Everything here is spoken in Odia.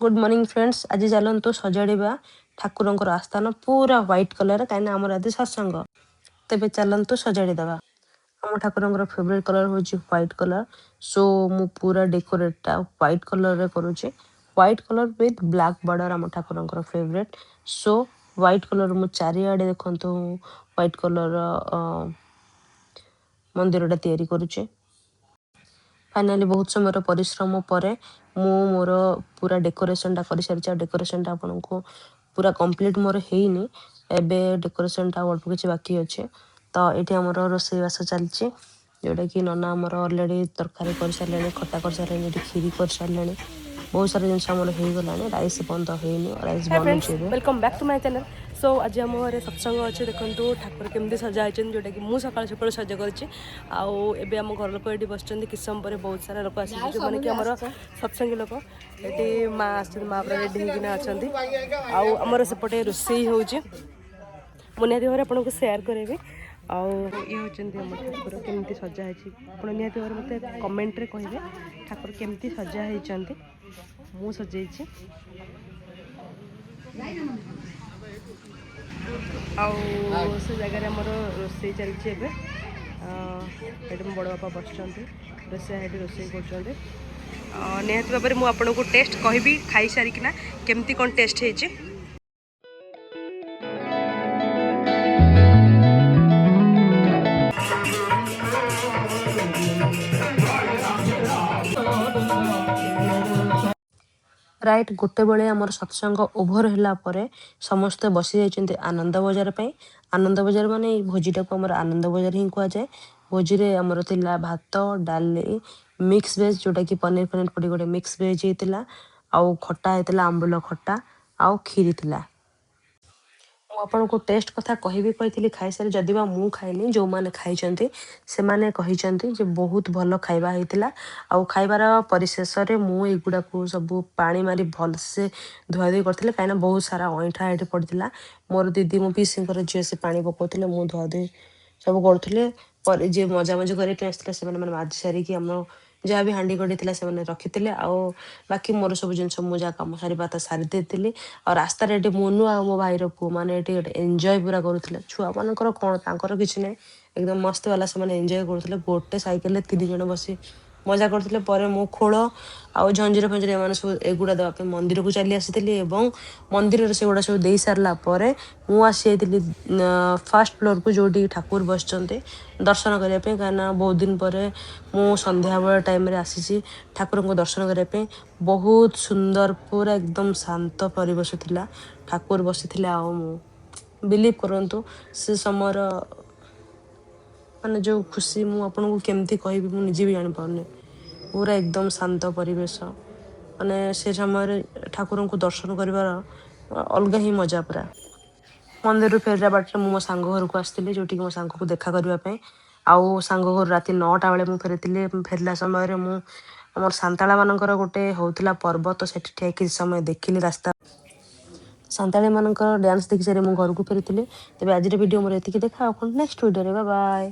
ଗୁଡ୍ ମର୍ଣ୍ଣିଂ ଫ୍ରେଣ୍ଡସ୍, ଆଜି ଚାଲନ୍ତୁ ସଜାଡ଼ିବା ଠାକୁରଙ୍କର ଆସ୍ଥାନ ପୁରା ହ୍ୱାଇଟ୍ କଲର୍, କାହିଁକିନା ଆମର ଆଜି ସତ୍ସଙ୍ଗ। ତେବେ ଚାଲନ୍ତୁ ସଜାଡ଼ି ଦେବା। ଆମ ଠାକୁରଙ୍କର ଫେଭରେଟ୍ କଲର୍ ହେଉଛି ହ୍ୱାଇଟ୍ କଲର୍। ସୋ ମୁଁ ପୁରା ଡେକୋରେଟ୍ଟା ହ୍ୱାଇଟ୍ କଲର୍ରେ କରୁଛି। White colour with black border ଆମ ଠାକୁରଙ୍କର ଫେଭରେଟ୍। ସୋ ହ୍ୱାଇଟ୍ କଲର୍ ମୁଁ ଚାରିଆଡ଼େ, ଦେଖନ୍ତୁ, ହ୍ୱାଇଟ୍ କଲର୍ର ମନ୍ଦିରଟା ତିଆରି କରୁଛି। ଫାଇନାଲି ବହୁତ ସମୟର ପରିଶ୍ରମ ପରେ ମୁଁ ମୋର ପୁରା ଡେକୋରେସନଟା କରିସାରିଛି। ଆଉ ଡେକୋରେସନଟା ଆପଣଙ୍କୁ ପୁରା କମ୍ପ୍ଲିଟ୍ ମୋର ହେଇନି, ଏବେ ଡେକୋରେସନଟା ଆଉ ଅଳ୍ପ କିଛି ବାକି ଅଛି। ତ ଏଇଠି ଆମର ରୋଷେଇବାସ ଚାଲିଛି, ଯେଉଁଟାକି ନନା ଆମର ଅଲରେଡ଼ି ତରକାରୀ କରିସାରିଲେଣି, ଖଟା କରିସାରିଲେଣି, ଏଠି କ୍ଷୀରି କରିସାରିଲେଣି। ବହୁତ ସାରା ଜିନିଷ ଆମର ହେଇଗଲାଣି। ରାଇସ୍ ବନ୍ଦ ହେଇନି, ରାଇସ୍ ହାଏ ବନୁଛି ଫ୍ରେଣ୍ଡସ୍, ଏବେ। Welcome back to my channel. So ଆଜି ଆମ ଘରେ ସତ୍ସଙ୍ଗ ଅଛି। ଦେଖନ୍ତୁ ଠାକୁର କେମିତି ସଜା ହେଇଛନ୍ତି, ଯେଉଁଟାକି ମୁଁ ସକାଳୁ ସକାଳୁ ସଜା କରିଛି। ଆଉ ଏବେ ଆମ ଘର ଲୋକ ଏଠି ବସିଛନ୍ତି। କିଛି ସମୟ ପରେ ବହୁତ ସାରା ଲୋକ ଆସିବେ, ଯେଉଁମାନେ କି ଆମର ସତ୍ସଙ୍ଗୀ ଲୋକ। ଏଠି ମା ଆସିଛନ୍ତି, ମା ପୁରା ରେଡ଼ି ହେଇକିନା ଅଛନ୍ତି। ଆଉ ଆମର ସେପଟେ ରୋଷେଇ ହେଉଛି। ମୁଁ ନିହାତି ଭାବରେ ଆପଣଙ୍କୁ ସେୟାର କରିବି। ଆଉ ଇଏ ହେଉଛନ୍ତି ଆମ ଠାକୁର, କେମିତି ସଜା ହେଇଛି ଆପଣ ନିହାତି ଭାବରେ ମୋତେ କମେଣ୍ଟରେ କହିବେ। ଠାକୁର କେମିତି ସଜା ହେଇଛନ୍ତି, ମୁଁ ସଜେଇଛି। ଆଉ ସେ ଜାଗାରେ ଆମର ରୋଷେଇ ଚାଲିଛି ଏବେ। ଏଠି ମୋ ବଡ଼ ବାପା ବସିଛନ୍ତି, ରୋଷେଇ ଏଠି ରୋଷେଇ କରୁଛନ୍ତି। ନିହାତି ଭାବରେ ମୁଁ ଆପଣଙ୍କୁ ଟେଷ୍ଟ କହିବି ଖାଇସାରିକିନା, କେମିତି କ'ଣ ଟେଷ୍ଟ ହେଇଛି। ରାଇଟ୍ ଗୋଟେ ବେଳେ ଆମର ସତ୍ସଙ୍ଗ ଓଭର ହେଲା ପରେ ସମସ୍ତେ ବସି ଯାଇଛନ୍ତି ଆନନ୍ଦ ବଜାର ପାଇଁ। ଆନନ୍ଦ ବଜାର ମାନେ ଏଇ ଭୋଜିଟାକୁ ଆମର ଆନନ୍ଦ ବଜାର ହିଁ କୁହାଯାଏ। ଭୋଜିରେ ଆମର ଥିଲା ଭାତ, ଡାଲି, ମିକ୍ସ ଭେଜ୍, ଯେଉଁଟାକି ପନିର ଫନିର ପଡ଼ି ଗୋଟେ ମିକ୍ସ ଭେଜ୍ ହେଇଥିଲା। ଆଉ ଖଟା ହେଇଥିଲା, ଆମ୍ବୁଲ ଖଟା, ଆଉ କ୍ଷୀରି ଥିଲା। ମୁଁ ଆପଣଙ୍କୁ ଟେଷ୍ଟ କଥା କହିବି କହିଥିଲି ଖାଇସାରି। ଯଦି ବା ମୁଁ ଖାଇନି, ଯେଉଁମାନେ ଖାଇଛନ୍ତି ସେମାନେ କହିଛନ୍ତି ଯେ ବହୁତ ଭଲ ଖାଇବା ହେଇଥିଲା। ଆଉ ଖାଇବାର ପରିଶେଷରେ ମୁଁ ଏଇଗୁଡ଼ାକୁ ସବୁ ପାଣି ମାରି ଭଲସେ ଧୁଆଧୁଇ କରିଥିଲି, କାହିଁକିନା ବହୁତ ସାରା ଅଇଁଠା ଏଠି ପଡ଼ିଥିଲା। ମୋର ଦିଦି, ମୋ ପିଇସିଙ୍କର ଝିଅ, ସେ ପାଣି ପକାଉଥିଲେ, ମୁଁ ଧୁଆଧୁଇ ସବୁ କରୁଥିଲି। ପରେ ଯିଏ ମଜାମଜି କରିବା ପାଇଁ ଆସିଥିଲେ, ସେମାନେ ମାନେ ମାଜି ସାରିକି ଆମ ଯାହା ବି ହାଣ୍ଡି କଡ଼େଇ ଥିଲା ସେମାନେ ରଖିଥିଲେ। ଆଉ ବାକି ମୋର ସବୁ ଜିନିଷ ମୁଁ ଯାହା କାମ ସାରିବା କଥା ସାରି ଦେଇଥିଲି। ଆଉ ରାସ୍ତାରେ ଏଠି ମୁନୁ ଆଉ ମୋ ଭାଇର ପୁଅମାନେ ଏଠି ଗୋଟେ ଏନ୍ଜୟ ପୁରା କରୁଥିଲେ। ଛୁଆମାନଙ୍କର କ'ଣ, ତାଙ୍କର କିଛି ନାହିଁ, ଏକଦମ ମସ୍ତ ବାଲା ସେମାନେ ଏନ୍ଜୟ କରୁଥିଲେ। ଗୋଟେ ସାଇକେଲରେ ତିନି ଜଣ ବସି ମଜା କରୁଥିଲେ। ପରେ ମୁଁ ଖୋଳ ଆଉ ଝଞ୍ଜିର ଫଞ୍ଜିର ଏମାନେ ସବୁ ଏଗୁଡ଼ା ଦେବା ପାଇଁ ମନ୍ଦିରକୁ ଚାଲି ଆସିଥିଲି ଏବଂ ମନ୍ଦିରରେ ସେଗୁଡ଼ା ସବୁ ଦେଇ ସାରିଲା ପରେ ମୁଁ ଆସିଯାଇଥିଲି ଫାର୍ଷ୍ଟ ଫ୍ଲୋରକୁ, ଯେଉଁଠି ଠାକୁର ବସିଛନ୍ତି, ଦର୍ଶନ କରିବା ପାଇଁ, କାହିଁକିନା ବହୁତ ଦିନ ପରେ ମୁଁ ସନ୍ଧ୍ୟାବେଳ ଟାଇମ୍ରେ ଆସିଛି ଠାକୁରଙ୍କୁ ଦର୍ଶନ କରିବା ପାଇଁ। ବହୁତ ସୁନ୍ଦର, ପୁରା ଏକଦମ ଶାନ୍ତ ପରିବେଶ ଥିଲା। ଠାକୁର ବସିଥିଲେ ଆଉ ମୁଁ, ବିଲିଭ୍ କରନ୍ତୁ, ସେ ସମୟର ମାନେ ଯେଉଁ ଖୁସି ମୁଁ ଆପଣଙ୍କୁ କେମିତି କହିବି ମୁଁ ନିଜେ ବି ଜାଣିପାରୁନି। ପୁରା ଏକଦମ ଶାନ୍ତ ପରିବେଶ, ମାନେ ସେ ସମୟରେ ଠାକୁରଙ୍କୁ ଦର୍ଶନ କରିବାର ଅଲଗା ହିଁ ମଜା ପୁରା। ମନ୍ଦିରରୁ ଫେରିଲା ବାଟରେ ମୁଁ ମୋ ସାଙ୍ଗ ଘରକୁ ଆସିଥିଲି, ଯେଉଁଠିକି ମୋ ସାଙ୍ଗକୁ ଦେଖା କରିବା ପାଇଁ। ଆଉ ସାଙ୍ଗ ଘରୁ ରାତି 9ଟା ବେଳେ ମୁଁ ଫେରିଥିଲି। ଫେରିଲା ସମୟରେ ମୁଁ ଆମର ସାନ୍ତାଳମାନଙ୍କର ଗୋଟେ ହେଉଥିଲା ପର୍ବ, ତ ସେଠି ଠିଆ କିଛି ସମୟ ଦେଖିଲି ରାସ୍ତା। ସାନ୍ତାଳୀମାନଙ୍କର ଡ୍ୟାନ୍ସ ଦେଖି ସାରି ମୁଁ ଘରକୁ ଫେରିଥିଲି। ତେବେ ଆଜିର ଭିଡ଼ିଓ ମୋର ଏତିକି। ଦେଖା ଆଉ ନେକ୍ସଟ ଭିଡ଼ିଓରେ। ବାଏ।